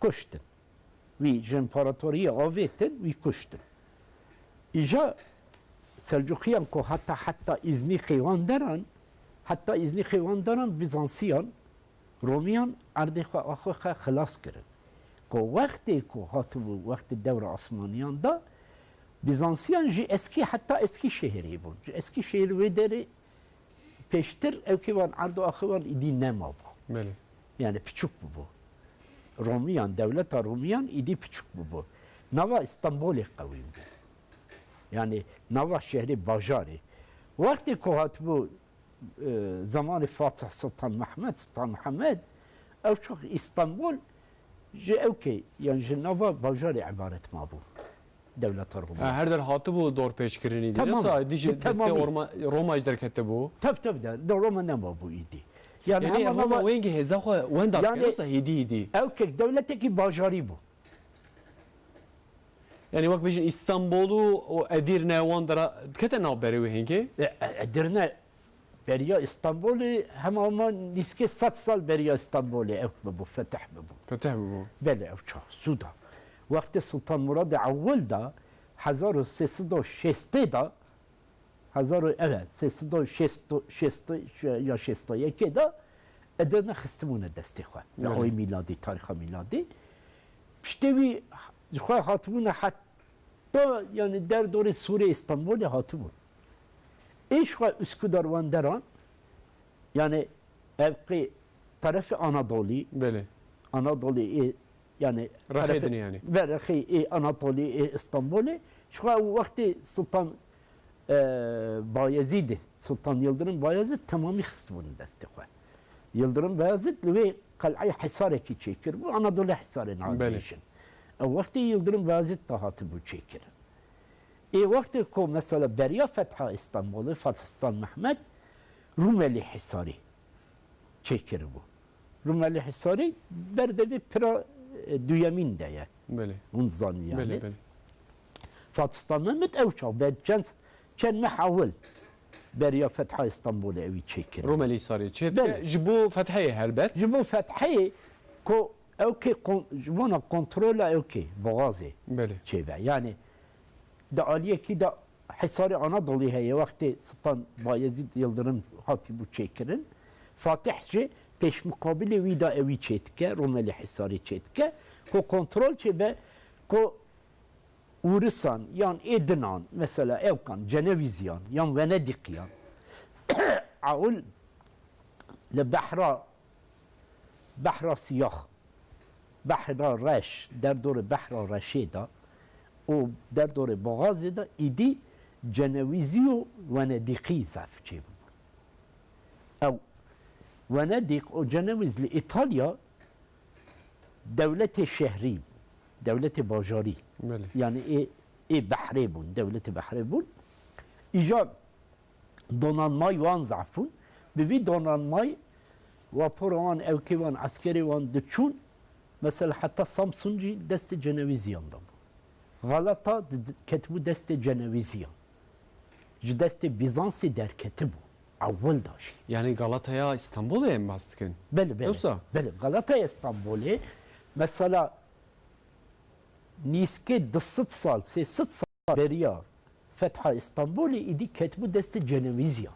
kuştin. Wî ji împaratoriyê avêtin, wî kuştin. Îja Selcukiyan ku heta, heta Îznîqê wan deran, heta Îznîqê wan deran Bizansiyan, Romiyan erdê xwe, axê xwe xilas kirin. Ku wextê ku hatibû, wextê dewra Osmaniyan de, Bizansiyan ji Eskî, heta Eskîşehirê bûn. Ji Eskîşehir wê derê pêştir ew kê wan erdo axê wan îdî nemabû. Belê. Yani piçûk bûbû. Romiyan, dewleta Romiyan îdî piçûk bûbû. Nava Îstanbulê qewî bû. Yani nava şehrê, bajarê. Wextê ku hatibû, e, zamanê Fatih Sultan Mehmed, Sultan Mehmed, ew çax Îstanbul ji ew kê, yani ji nava bajarê ibaret mabû. Dewleta Roma. Ha, her der hatibû dorpêçkirinî dî. Tamam. Yoksa dî jî Bi destê temamî. Orma-, Roma jî derketibû. Tab, tab de, de Roma nemabû îdî. Yani Yani hema Roma nava wengê hêza xwe wenda dike, Yani yoksa hêdî hêdî. Ew kek dewletekî bajarî bû. Yani wek bêjin Îstanbul û, û Edirne wan dera dikete nav berê wê hingê? E, e, Edirne Beriya Îstanbulê hema hema nîskê sed sal beriya Îstanbulê ew bibû, fetih bibû. Fetih bibû. Belê, ew çax zû da. Wextê Sultan Muradê Ewil da, hezar û sê sed û şêstê da, hezar û, evet, sê sed û şêst, şêst ya şêst û yekê da, Edirne xistibûne destê xwe. Li Belê. Ayê mîladî, tarîxa mîladî. Piştê wî ji xwe hatibûne heta, yani, derdorê Sûrê Îstanbulê hatibûn. Ê ji xwe Üsküdar wan deran, yani, ev qê terefê Anadolî, Belê. Anadolî ê, yani, Rexê terefê dinê yani. Ve rexê ê Anatolî ê Îstanbulê. Ji xwe ew wextê Sultan, e, Bayezîdê, Sultan Yildirim Bayezîd temamî xistibûn destê xwe. Yildirim Bayezîd li wê qeleyê Hisarekî çêkiribû, Anadolê Hisarê navê Belê. Dibêjin. Ew wextê Yildirim Bayezîd da hatibû çêkirin. Ê wextê ku mesela beriya fetha Îstanbulê, Fatih Sultan Mehmed, Rumeli Hisarî çêkiribû. Rumeli Hisarî ber devê pira, e, duyemîn de ye. Belê. Hûn zanî yani. Belê, belê. Fatih Sultan Mehmed ew çax be çend, çend meh ewil beriya fetha Îstanbulê ewî çêkiribû. Rumeli Hisarê çê dike Belê. Ji bo fetheyê helbet. Ji bo fetheyê ku ew kê kon-, ji bona kontrola ew kê boğazê Belê. Çêbe. Yani di aliyekî de Hisarê Anadolî heye, wextê Sultan Bayezîd Yildirim hatîbû çêkirin. Fatih jî pêşmuqabilê wî de ewî çêdike, Rumeli Hisarê çêdike, ku kontrol çêbe, ku Ûrisan yan ê dinan, mesela ewkan, Cenevîziyan yan Wenedîqiyan, ewil li behra, behra siyax, behra reş, derdorê behra reşê de û derdorê boğazê de îdî Cenevîzî û Wenedîqî zaf çêbûbûn. Ew Wenedîq û Cenevîz li Îtalya dewletê şehrî, dewletê bajarî. Belê. Yani ê, ê behrê bûn, dewletê behrê bûn. Îja donanmayî wan zaf bûn. Bi vî donanmayî vapora wan, ewkê wan, eskerê wan diçûn, mesela heta Samsun jî destê Cenevîziyan de bû. Galata di, di, ketibû destê Cenevîziyan. Ji destê Bîzansê derketibû. Ewil da jî. Yani Galataya Îstanbulê em bas dikin? Belê, belê. Yoksa? Belê, Galataya Îstanbulê. Mesela nîskê du sed sal, sê sed sal beriya fetha Îstanbulê îdî ketibû destê Cenevîziyan.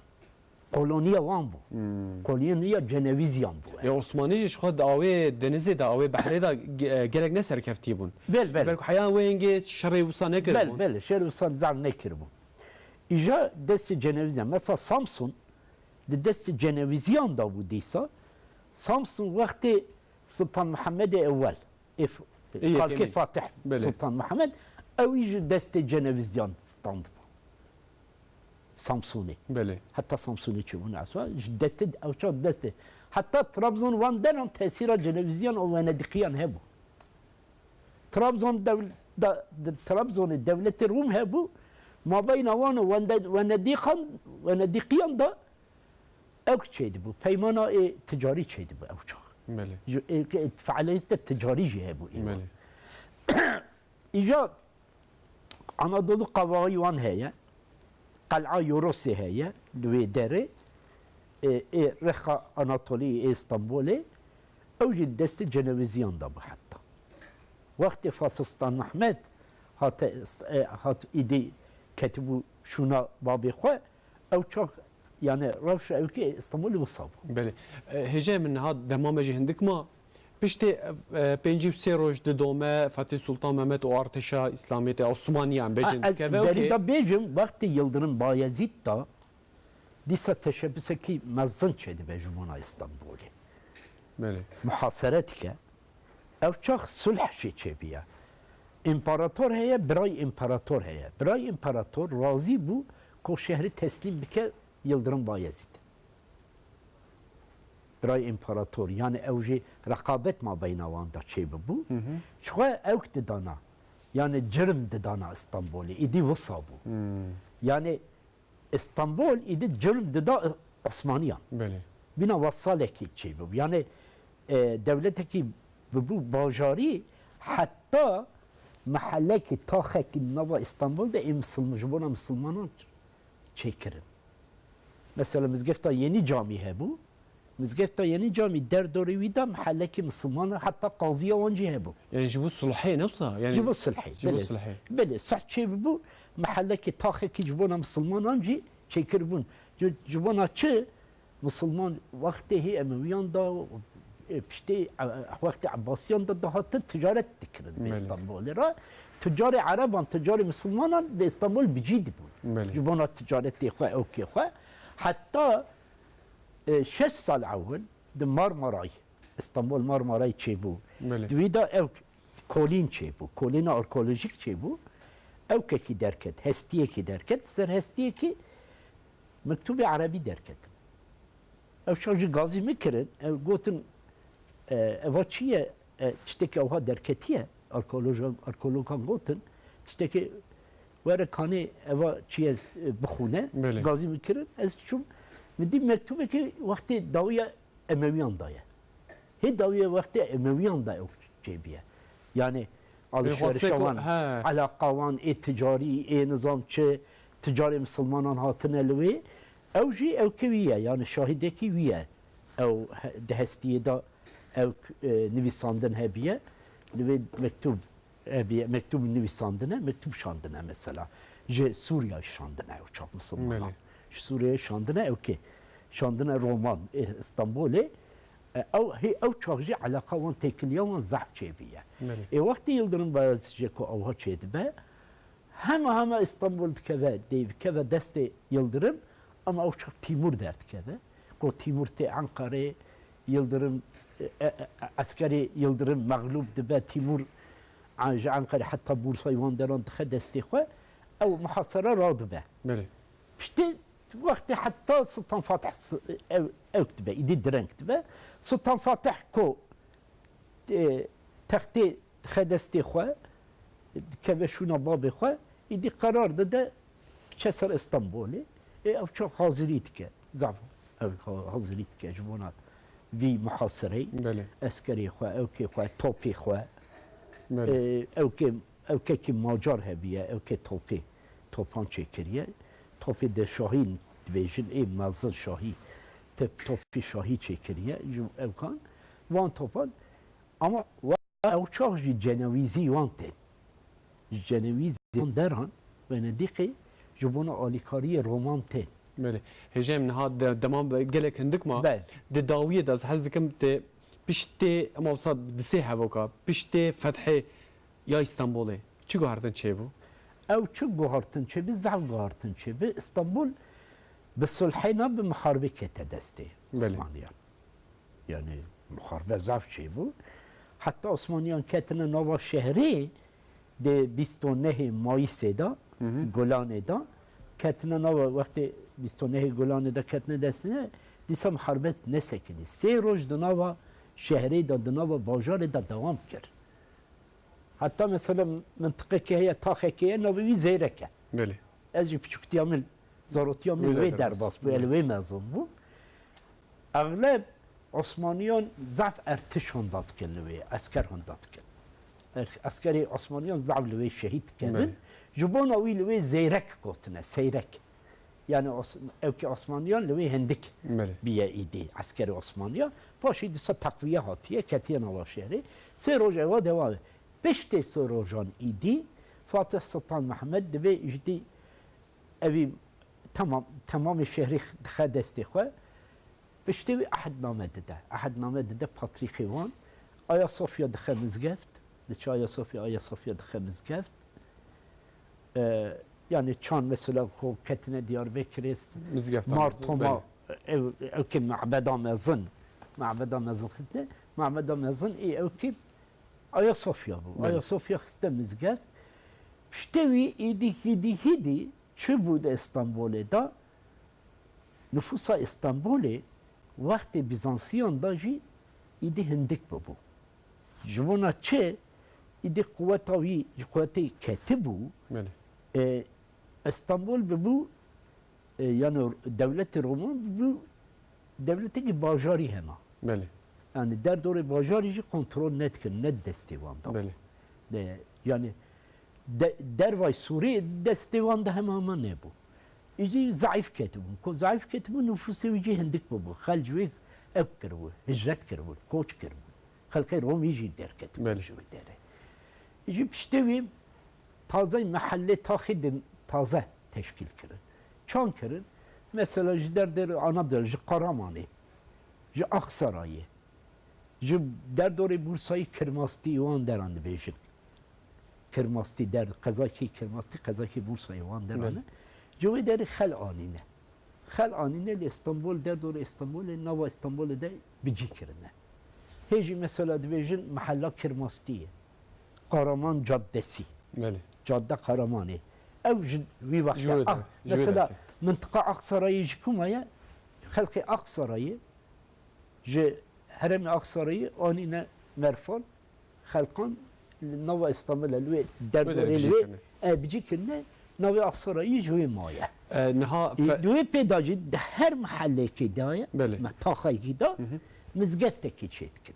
Koloniya wan bû. Hmm. Koloniya Cenevîziyan bû. Ya Osmanî jî ji xwe di awê denizê de, awê behrê de ge-, gelek ne serkeftî bûn. Bel, bel. Belku heya wê hingê şerê wisa nekiribûn. Bel, bel, şerê wisa zaf nekiribûn. Îja destê Cenevîziyan. Mesela Samsun di destê Cenevîziyan de bû dîsa. Samsun wextê Sultan Mihemedê Ewel, ê f-, Ê yekemî. Kalkê Fatih Belê. Sultan Mihemed, ew jî destê Cenevîziyan standibû. Samsûnê. Belê. Heta Samsûnê çêbûn eswa, ji destê ew çax destê. Heta Trabzon wan deran tesîra Cenevîziyan û Wenedîqiyan hebû. Trabzon dewl-, da, de, Trabzonê dewletê Rûm hebû, mabeyna wan û Wende-, Wenedîqan, Wenedîqiyan da ew çêdibû. Peymana ê ticarî çêdibû ew çax. Belê. Ji, ê, ke, fealiyete ticarî jî hebû ê wan. Belê. Îja Anadolu qavaxî wan heye. Qel'a Yorosê heye li wê derê. Ê, ê rexa Anatoliyê, ê Stenbolê. Ew jî destê Cenevîziyan de bû heta. Wextê Fatih Sultan Mehmed hate ist-, e, hat îdî ketibû şûna babê xwe, ew çax, yani rewşa ewkê Stenbolê wisa bû. Belê. E, hêjayê min niha dema me jî hindik ma. Piştê, e, pêncî û sê roj didome Fatih Sultan Mehmed û artêşa Îslamiyetê Osmaniyan Ha, bêjin ez dikeve berî ewkê. da bêjim, wextê Yildirim Bayezîd da, dîsa teşebbüsekî mezin çêdibe ji bona Stenbolê. Belê. Muhasere dike. Ev çax sulh jî çêbûye. Împarator heye, birayê împarator heye. Birayê împarator razî bû ku şehrî teslîm bike Yildirim Bayezîd. Birayê împarator, yani ew jî reqabet mabeyna wan de çêbibû. Hı hı. Ji xwe ewk didana, yani cirm didana Stenbolê. Îdî wisa bû. Hmm. Yani Stenbol îdî cirm dida Osmaniyan. Belê. Bîna wasalekî çêbû. Yani, e, dewletekî bibû bajarî, heta mehelekî, taxekî nava Stenbol de ê misilm-, ji bona misilmanan çêkirin. Mesela Mizgefta Yenî Camî hebû. Mizgefta Yenî Camî derdorê wî de mehelekî misilmanan, heta qaziya wan jî hebû. Yani ji bo sulhê ne wisa? Yani Ji bo sulhê, ji bo belê. sulhê. Belê, sulh çêbibû, mehelekî, taxekî ji bona misilmanan jî çêkiribûn. Ji, ji bona çi? Misilman wextê hê Emewiyan de, e, piştê, e, wextê Ebbasiyan de dihatin ticaret dikirin bi Belê. Stenbolê re. Ticarê Ereban, ticarê misilmanan bi Stenbol bi cî dibûn. Belê. Ji bona ticaretê xwe, ewkê xwe. Heta, e, şeş sal ewil di Marmaray, Stenbol Marmaray çêbû. Belê. Di wî de ew kolîn çêbû, kolîna arkeolojîk çêbû. Ewkekî derket, hestiyekî derket, ser hestiyekî mektûbê erebî derketin. Ew çax jî gazî min kirin, ew gotin, e, eva çi ye? E, tiştekî ewha derketiye. Arkeolojan, arkeologan gotin, tiştekî were kanê eva çi ye, e, bixûne. Belê. Gazî min kirin, ez çûm, min dî mektûbekî wextê dawiya Emewiyan daye. Hê dawiya wextê Emewiyan da ew çêbiye. Yani Pêxwastê alışverişa ku, wan, he. alaqa wan, ê ticarî, ê nizam çi, ticarê misilmanan hatine li wê. Ew jî ewkê wî ye, yani şahidekî wî ye. Ew he-, di hestiyê de ew, e, nivîsandin hebiye. Li wê mektûb hebiye, mektûb nivîsandine, mektûb şandine mesela. Ji Sûriya şandine ew çax misilmanan. Belê. Ji Sûriyeyê şandine ewkê. Şandine Roman, e, Stenbolê. E, ew, hê ew çax jî eleqa wan, têkiliya wan zehf çêbûye. Belê. Ê wextê Yildirim Bayezîd jê ku ewha çêdibe, hema hema Stenbol dikeve, dê bikeve destê Yildirim, ama ew çax Tîmûr derdikeve. Ku Tîmûr tê Enqerê, Yildirim, e, e, e, eskerê Yildirim mexlûb dibe, Tîmûr, e, ji Enqerê heta Bûrsayê wan deran dixe destê xwe, ew muhasere radibe. Belê. Piştî wextê heta Sultan Fatih s-, ew, ew dibe, îdî direng dibe. Sultan Fatih ku, e, textê dixe destê xwe, dikeve şûna babê xwe, îdî qerar dide, biçe ser Stenbolê. Ê ew çax hazirî dike, zaf ew ha-, hazirî dike ji bona vî muhasireyê. Belê. Eskerê xwe, ewkê xwe, topê xwe. Belê. Ê, ewkê, ewkekî macar hebiye, ewkê topê, topan çêkiriye. Topê de şahî dibêjin, ê mezin şahî, te-, topê şahî çêkiriye ji ewkan. Van topan, ama wa-, ew çax jî Cenewîzî wan tên. Ji Cenewîzê wan deran, Venedîqê ji bona alîkariyê Roman tên. Belê. Hêjayê min niha de-, dema gelek hindik ma. Belê. Di dawiyê de ez hez dikim te piştê, ema wisa di sê hevoka, piştê fethê ya Îstanbulê çi guhertin çêbû? Ew çi guhertin çêbû, zehf guhertin çêbû. Îstanbul bi sulhê ne, bi mixarbê kete destê Belê. Osmaniyan. Yani muharebe zaf çêbû. Heta Osmaniyan ketine nava şehrê, di bîst û nehê Mayîsê de, Hı hı. Gulanê de, ketine nava, wextê bîst û nehê Gulanê de ketine destine, dîsa muharebe nesekinî. Sê roj di nava şehrê de, di nava bajarê de dewam kir. Heta mesela mintiqekê heye, taxekê heye, navê wî Zeyrek e. Belê. Ez jî piçûktiya min, zarotiya min Wê li wê derbas derbas bû, ez li wê mezin bûm. Exleb Osmaniyan zaf ertiş hunda dikin li wê, esker hunda dikin. Er-, eskerê Osmaniyan zaf li wê şehîd dikevin. Belê. Ji bona wî li wê Zeyrek gotine, Seyrek. Yani Os-, ewkê Osmaniyan li wê hindik Belê. biye îdî, eskerê Osmaniyan. Paşê dîsa teqviye hatiye, ketiye nava şehrê. Sê roj ewa devam e. Piştê sê rojan îdî Fatih Sultan Mehmed divê îdî evî temam, temamê şehrî dixe destê xwe. Piştê wî ehdname dide. Ehdname dide patrîkê wan. Ayasofya dixe mizgeft. Diçe Ayasofya, Ayasofya dixe mizgeft. E, yani çand mesela ku ketine Diyarbekirê, Mizgefta Mar mezin, Toma, belê. ew, ew ki mebeda mezin. Mebeda mezin xiste. Mebeda mezin ê ew ki Ayasofya bû. Belê. Ayasofya xiste mizgeft. Piştê wî îdî hîdî hîdî çi bû di Îstanbulê de? Nifûsa Îstanbulê wextê Bîzansiyan de jî îdî hindik bibû. Ji bona çi? Îdî quweta wî ji quwetê ketibû. Belê. E, Îstanbul bibû, e, yani dewletê Roman bibû dewletekî bajarî hema. Belê. Yani derdorê bajarî jî kontrol nedikirin, ne di destê wan de. Belê. De, yani de, dervay Sûrî destê wan de hema hema nebû. Îjî zeîf ketibûn. Ku zeîf ketibûn, nifûsê wî jî hindik bibû. Xelk ji wê ew kiribû, hicret kiribûn, koç kiribûn. Xelkê Romî jî derketibûn Belê. ji wê derê. Îjî piştê wî taze mehellê taxî din taze teşkîl kirin. Çand kirin? Mesela ji derdorê Anadolu, ji Qaramanê, ji Aksarayê, ji derdorê Bursayê Kirmastî wan deran dibêjin. Kirmastî der, qezakî Kirmastî, qezakî Bursayê wan deran Belê. e. Ji wê derê xel anîne. Xel anîne li Îstanbul, derdorê Îstanbulê, nava Îstanbulê de bi cî kirine. Hê jî mesela dibêjin mehella Kirmastî ye. Qaraman Caddesi. Belê. Cadde Qaramanê. Ew ji wî Ji wextê, wê ah, de, ji wê mesela dertê. mintiqa Aksarayê ji ku maye? Xelkê Aksarayê ji herêmê Aksarayê anîne Merfan, xelkan li nava Îstanbulê, li wê Wê derê derdorê, bi cî li wê kirine. ev bi cî kirine, navê Aksarayê ji wê maye. E, niha Ê, fe- di wê pê de jî di her mehellekê de ye, Belê. me taxayekî de Hı hı. mizgeftekê çêdikin.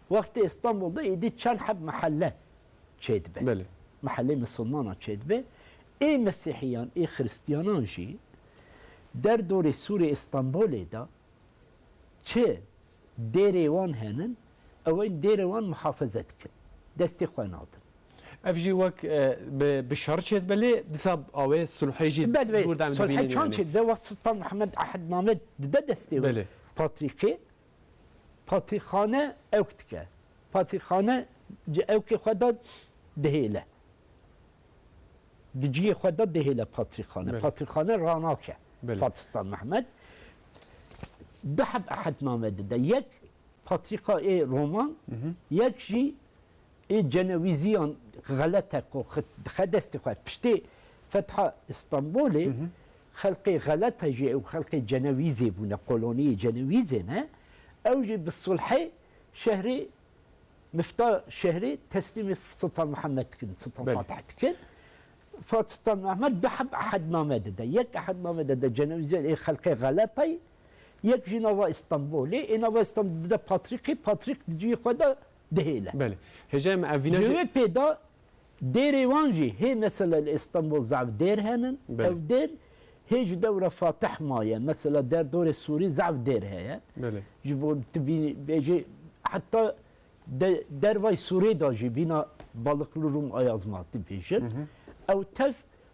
Wextê Îstanbul'da êdî çend heb mehelle çêdibe. Belê. Mehellê misilmana çêdibe. Ê mesîhiyan, ê xiristiyanan jî derdorê sûrê Îstanbulê de çi dêrê wan henin, ew ên dêrê wan muhafaze dikin. Destê xwe nadin. Ev jî wek, e, bi, bi şer çêdibe lê dîsa awê sulhê jî Belê, dûr de em sulhê dibînin çand yani. çêdibe, wext Sultan Mihemed ehdname dide destê Belê. patrîkê, patrîxane ewk dike. Patrîxane ci ewkê xwe de dihêle. Di ciyê xwe de dihêle patrîxane. Belê. Patrîxane ranake. Belê. Fatih Sultan Mehmed. Du heb ehdname dide. Yek patrîka ê Roman, Hı hı. yek jî ê Cenewîziyan, Xelete ku xi-, dixe destê xwe. Piştê fetha Îstanbulê, Hı hı. xelkê Xelete jî ew xelkê Cenewîzê bûne, koloniyê Cenewîzê ne. Ew jî bi sulhê şehrê, mifta şehrê teslîmê Sultan Mihemed dikin, Sultan Belê. Fatih dikin. Fatih Sultan Mehmed du heb ehdname dide. Yek ehdname dide Cenewîziyan ê xelkê Xeletayê, yek jî nava Îstanbulê. Ê nava Îstanbul dide patrîkê, patrîk di cihê xwe de dihêle. Belê. Hêja em ev vîna Ji jî wê pê de dêrê wan jî hê mesela li Îstanbul zaf dêr henin. Belê. Ev dêr hê ji dewra Fatih maye. Mesela derdorê Sûrî zaf dêr heye. Belê. Ji bo tu bî-, bêjî heta de-, dervay Sûrê de jî bîna Balıklı Rum Ayazma dibêjin. Hı hı. Ew tev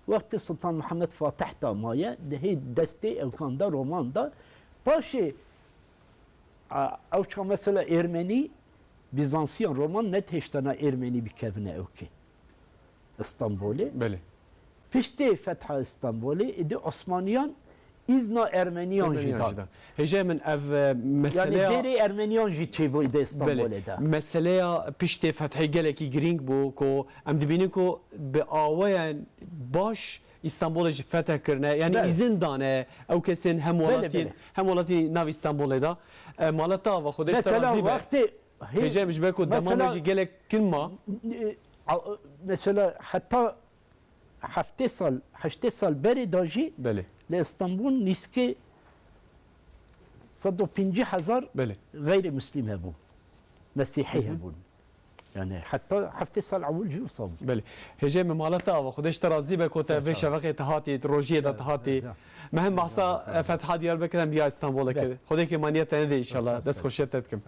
wextê Sultan Mihemed Fatih de maye, di hê destê ewkan de, Roman de. Paşê, a, ew çax mesela Ermenî, Bîzansiyan, Roman netihêştana Ermenî bikevine ewkê Îstanbulê. Belê. Piştê fetha Îstanbulê, êdî Osmaniyan îzna Ermeniyan jî Ermeniyan dan. jî dan. Hêja min ev, e, Yani meseleya dêrê Ermeniyan jî çêbû êdî Belê. Îstanbulê de. Meseleya piştê fethê gelekî girîng bû ku em dibînin ku bi awayên baş Îstanbulê jî feteh kirine. Yani Belê. îzin dane ew kesên hem Belê, welatiyên, belê. hem welatî nav Îstanbulê de. E, mala te ava, Xwedê ji te Mesela razî be. wextê hê-, Hêja min ji ber ku dema me mesela jî gelek kin ma. E, a, mesela heta heftê sal, heştê sal berê de jî Belê. li Îstanbul nîskê sed û pêncî hezar Belê. xeyrî muslîm hebûn. Mesîhî Hı hı. hebûn. Yani heta heftê sal ewil jî wisa bû. Belê. Hêjê min, mala te ava. Xwedê ji te razî be ku te vê şeveqê te hatî, di rojiyê de te hatî. Me hem behsa, e, fetha Diyarbekir hem ya Îstanbulê kir. Xwedê kêmaniya te nede înşallah. Dest xweşiya te dikim.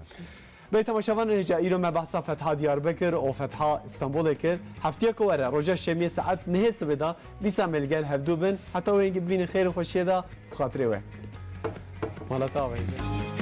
Bê temaşevan, hêja îro me behsa Fetha Diyarbekir û Fetha Stenbolê kir. Heftiya ku were, roja şemiyê saet nehê sibê de, dîsa me li gel hevdû bin. Heta wê hingî bibînin xêr û xweşiyê de, bi xatirê we. Mala te ava hêja.